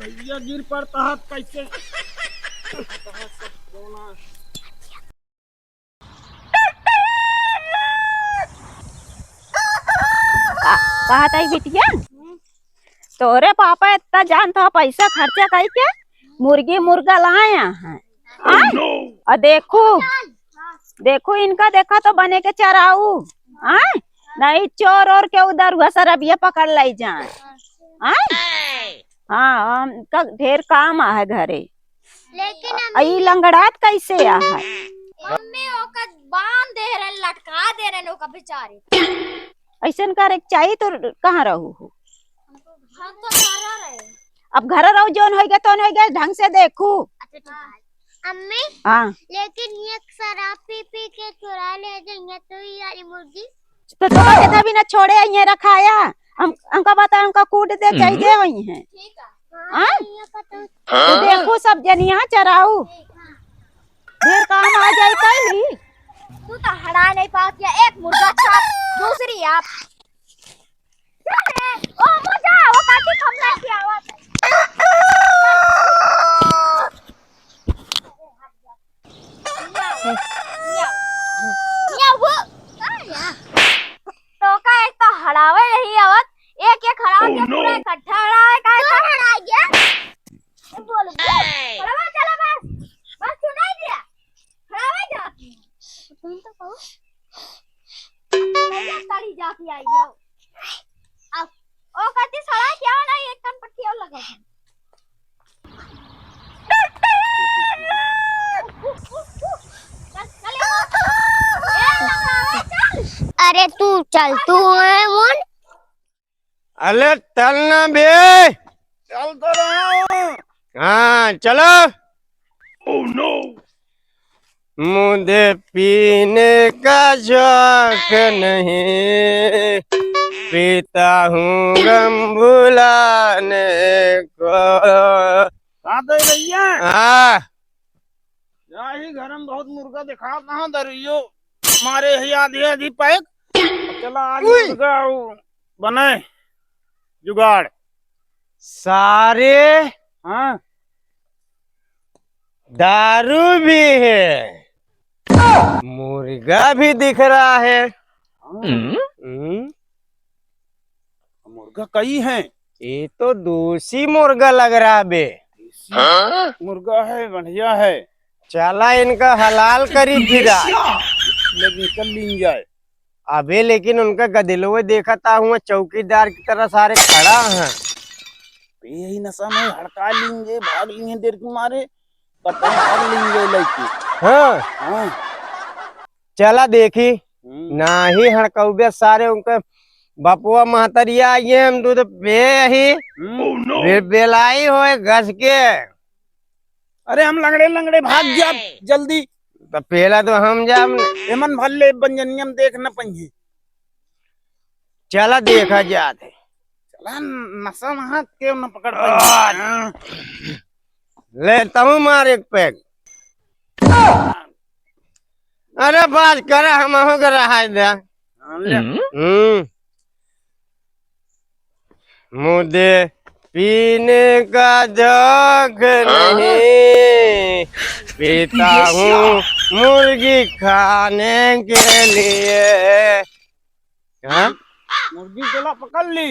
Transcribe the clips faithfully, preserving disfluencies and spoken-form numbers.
ये गिर पड़ता है कैसे? का-, कहत है बिटिया, तोरे पापा इतना जानत ह, पैसा खर्चा कइके मुर्गी मुर्गा लाया है। आय? और देखू, देखू इनका देखा तो बने के चराऊ। आय? नहीं चोर ओर के उधर हुआ सरबिया पकड़ लाई जाए। आय? हाँ, हमका ढेर काम आहे घरे। लेकिन अ, ई लंगड़ात कैसे आहे? मम्मी ओका बांध दे रहे, लटका दे रहे ओका बेचारे। ऐसन करे के चाहिए तो कहाँ रहू हो? हम तो घर रहे। अब घर रहू, जौन होइगा तौन होइगा, ढंग से देखू। अच्छा, ठीक है। अम्मी, हाँ। लेकिन ये शराब पी पी के चुरा ले जाएंगे तो ये वाली मुर्गी। तो तोरा के तभी ना छोड़े, ये रखाया। हम, हमका बता, हमका कूट दे, हम्म। चाहिए वही है। ठीक है। हाँ? हाँ? तो देखो सब जन यहाँ चराऊ। ढेर काम आ जाए कहीं। तू तो हड़ा नहीं पावत या एक मुर्गा छाप, दूसरी आप। चल रे, ओ मुर्गा, वो काटी खमला की आवाज। या, या, या, वो, आ, या। तो का एक तो हड़ावे नहीं आवत, एक एक हड़ावे के पूरा इकट्ठा हड़ावे का है? हड़ा गया। बोल, बोल। हड़ावे चला बस। बस सुनाई दिया। हड़ावे जा। तुम तो कहो। भैया तड़ी जाके आई हो। अब ओ कति सड़ा क्या ना एक कान पट्टी और लगा। अरे तू चल, तू है मुन। अरे चल ना बे। चल तो रहा हूँ। हाँ, चलो। मुझे पीने का शौक नहीं, पीता हूँ गम भुलाने को। का दे भैया? हाँ। या ही घर में बहुत मुर्गा दिखात ना, दरियो मारे ही आधी आधी पैक। चला आज उई। मुर्गा उ बने जुगाड़। सारे हाँ। दारू भी है, मुर्गा भी दिख रहा है। हाँ। हम्म। मुर्गा कई है? ये तो देसी मुर्गा लग रहा बे। देसी हाँ? मुर्गा है, बढ़िया है। चला इनका हलाल करी फिरा। लेकिन कर लीन जाए। अबे लेकिन उनका गदिलवे देखत हुआ चौकीदार की तरह सारे खड़ा हैं। यही नशा में हड़का लेंगे, भाग लिए देर के मारे, पता नहीं भाग लेंगे लड़के। हाँ। हाँ। चला देखी। हम्म। नाही हड़कउबे सारे उनके बपुआ महतरिया आइए, हम दूध पे ही हम्म। बे-, बेलाई होए घस के। अरे हम लंगड़े लंगड़े भाग जा जल्दी। तो पहला तो हम जाम। एमन भल्ले बंजनियम देख न पइहे। चला देखा जात है। चला नशा वहाँ के न पकड़ पइहे। ले तहूँ मार एक पैग। अरे बात करे, हम अहूँ के रहाई दे। हाँ, ले। हम्म। मुझे पीने का शौक नहीं, पीता हूँ मुर्गी खाने के लिए। हाँ? मुर्गी चला पकड़ ली।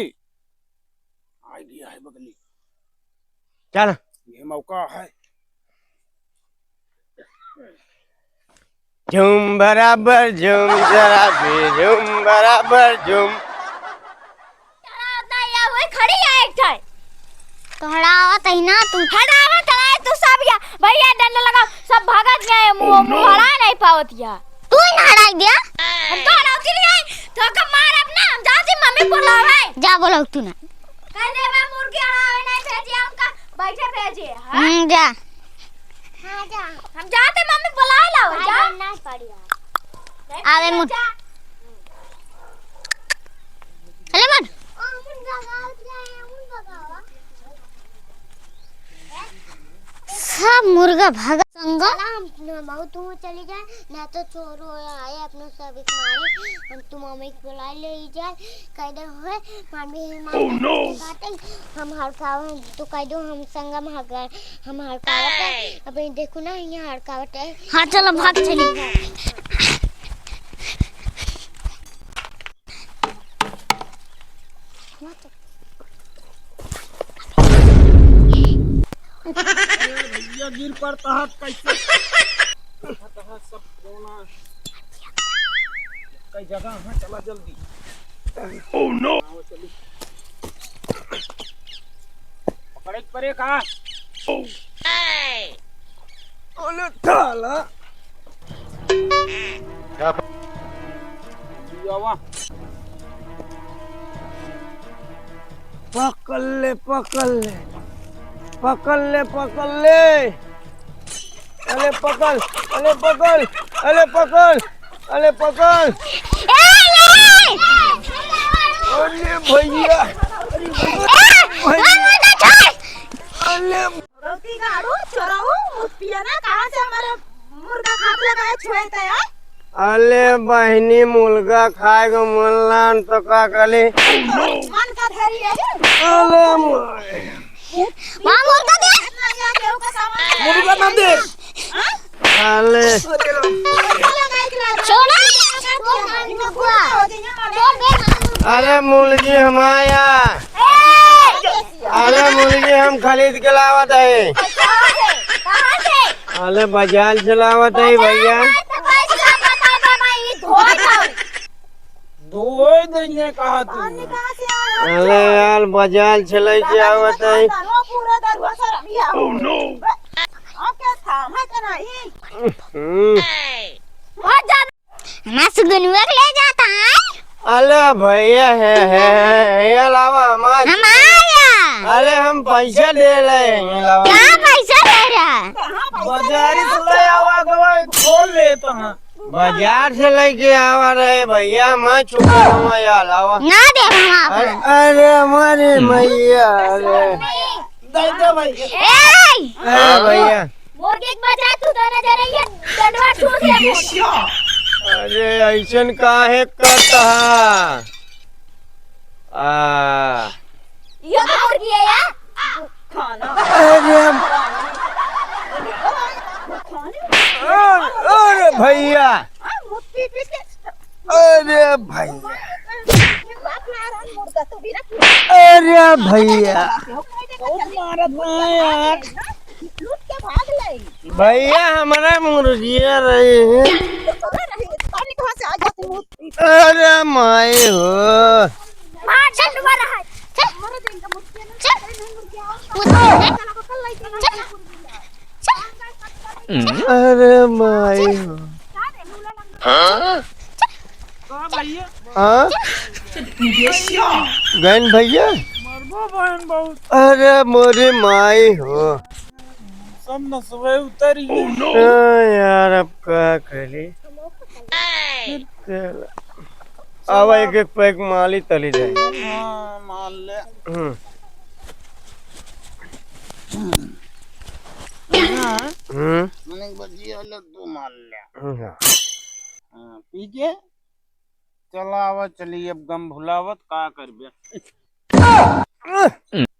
आइडिया है बगली। चल। ये मौका है। झूम बराबर झूम शराबी, झूम बराबर झूम। चला, उतना या हुए खड़ी है एक ठे। तो हड़ावत ही ना तू। हड़ावत है तू सब या। भैया डंडा लगाओ, सब भागत गए, मुंह, मुंह हड़ा नहीं पावत या। तू ही ना हड़ाई दिया। हम तो हड़ावती नहीं आई, तो का मार अपना, हम जाती मम्मी बुलावे। जा बोलाओ तू ना। कह देबे मुर्गी हड़ावे नहीं भेजिया उनका, बैठे भेजिए, हाँ? हम्म, जा। हाँ, जा। हम जाते मम्मी बुलाए लाओ, जा। नहीं पड़ी यार। नहीं आवे पड़ी, मुन। जा। अरे मन। ओ, मुन भगाओ, जा, मुन भगाओ। सब मुर्गा भागा संग चला, हम, हम बहुत दूर चली जाए, ना तो चोर हो आए अपने सभी को मारे। हम तुम मम्मी को बुला ले जाए, कह दे होए, मार भी मार Oh, no! काटे, हम हड़कावे, तो कह दो हम संगम हड़का, हम हड़कावत है। अबे देखो ना, यहाँ हड़कावत है। हाँ, चलो, भाग चली। अरे भैया, गिर पड़ता है कैसे? सब कोना, कई जगह है, चला जल्दी। Oh, no! आओ, चली। पकड़े के परे का? अरे थाला। पकड़ ले, पकड़ ले। पकड़ ले, पकड़ ले। अरे पकड़, अरे पकड़, अरे पकड़, अरे पकड़। ए, ए! अरे भैया, अरे भैया, ए, अरे। गलती गाड़ू, चोराऊ, मुँह पिया ना, कहाँ से हमारे मुर्गा खात लगा है, छुए तय? अले बहिनी, मुर्गा खाए को मन लान तो का कले? मन का धरी है रे। अले माय। वहाँ मुर्गा दे। मुर्गा ना दे। हाँ? अले। छोड़ा। अरे मुर्गी हमाया। अरे मुर्गी हम खरीद के लावत है। कहाँ से? कहाँ से? अरे बाजार से लावत है भैया। बाजार से लावत है, बाबा, ये धोए जाओ। धोए देंगे कहा तू? पानी कहाँ से आया? अरे यार बाजार से लेके आवत है। पूरा दरुआ सर अभी आओ। Oh, no! आपके थाम है कि नहीं? हम्म। बहुत ज्यादा। हमार सुगनुआ के ले जाता है। अले भैया, हे, हे, हे, हे, अलावा हमार हम आया। अरे हम पैसा दे रहे हैं, अलावा। का पैसा दे रहा? बाजारी से ले आवा, गवा खोल लेता है। बाजार से लेके आवा रहे भैया, मैं चुका हूँ, अलावा। ना दे हम आप। अरे, अरे हमारे भैया, अरे। दे दे भैया। ए! ए भैया। मुर्गी के बजाय तू दोनों जने ये डंडवा ठूस ले। अरे, ऐसन काहे करता है? आ। ये तो मुर्गी है यार। खाना। अरे। अरे, अरे भैया। अरे भैया। अरे भैया। बहुत मारत है यार। भैया, हमारा मुर्गिया रही है। अरे माई हो। मार, चल, दोबारा है। चल। चल। चल। अरे माई हो। हाँ? हाँ? गैन भैया? मरबो बहन बहुत। अरे मोरी माई हो। सब नसवे उतर गई। हाँ यार, अब का करी? फिर चला। आवा, एक एक पैक माली तली जाए। हाँ, माल ले। हम्म। हाँ। हम्म। मने बजिया लड्डू माल ले। हम्म, हाँ। हाँ, पी के चला आवा, चली अब गम भुलावत, का करबे?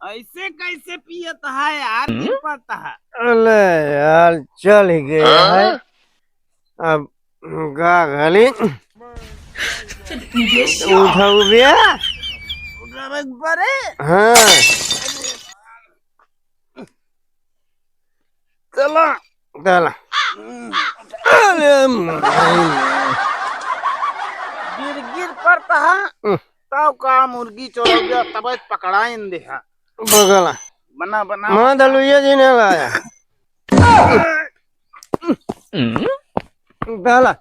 ऐसे कैसे पियत है यार, गिर पड़ता है। अले यार, चल ही गया है। अब गा घली उठाऊ बे। उठावे के परे। हाँ। चला, चला। अरे माई। गिर गिर पड़ता है। हम्म। तब का मुर्गी चोरा गया, तब पकड़ाइन दे है। बगला। बना, बना। माँ दलुइया जी ने लाया। डाला।